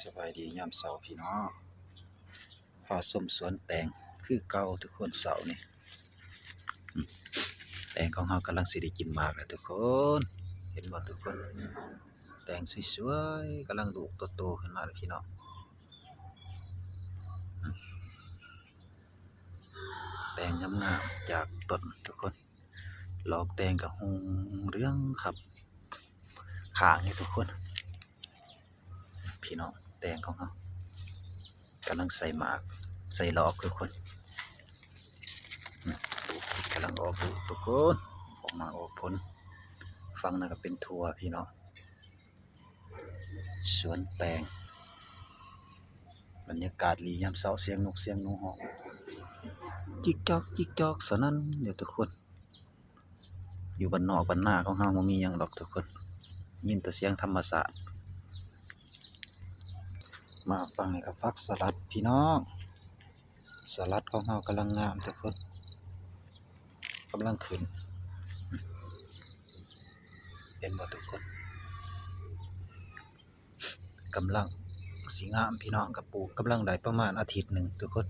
ສະບາຍດີຍາມເຊົ້າພີ່ນ້ອງ ພາຊົມສວນແຕງຄືເກົ່າທຸກຄົນ ເຊົ້ານີ້ ອືມ ແຕງຂອງເຮົາກຳລັງຊິໄດ້ກິນໝາກແລ້ວທຸກຄົນ ເຫັນບໍ່ທຸກຄົນ? ແຕງສວຍໆ ກຳລັງລູກໂຕໆຂຶ້ນມາແລ້ວພີ່ນ້ອງ ອືມ ແຕງງາມໆ ຈາກຕົ້ນທຸກຄົນ ດອກແຕງກະຮຸ່ງເຮືອງຄັບຂ້າງຢູ່ທຸກຄົນ ພີ່ນ້ອງ ແຕງຂອງເຮົາກຳລັງໃສ່ໝາກໃສ່ດອກທຸກຄົນ ອືມ ກຳລັງອອກລູກທຸກຄົນ ອອກໝາກອອກຜົນ ຝັ່ງນັ້ນກະເປັນຖົ່ວພີ່ນ້ອງ ສວນແຕງ ບັນຍາກາດດີຍາມເຊົ້າ ສຽງນົກສຽງໜູຮ້ອງຈິກຈອກຈິກຈອກສະນັ້ນເດີທຸກຄົນ ຢູ່ບ້ານນອກບ້ານນາຂອງເຮົາບໍ່ມີຫຍັງດອກທຸກຄົນ ຍິນແຕ່ສຽງທຳມະຊາດ ມາຝັ່ງນີ້ກະຜັກສະຫຼັດພີ່ນ້ອງ ສະຫຼັດຂອງເຮົາກຳລັງງາມທຸກຄົນ ກຳລັງຂຶ້ນ ເຫັນບໍ່ທຸກຄົນ? ກຳລັງຊິງາມພີ່ນ້ອງ ກະປູກກຳລັງໄດ້ປະມານອາທິດໜຶ່ງທຸກຄົນ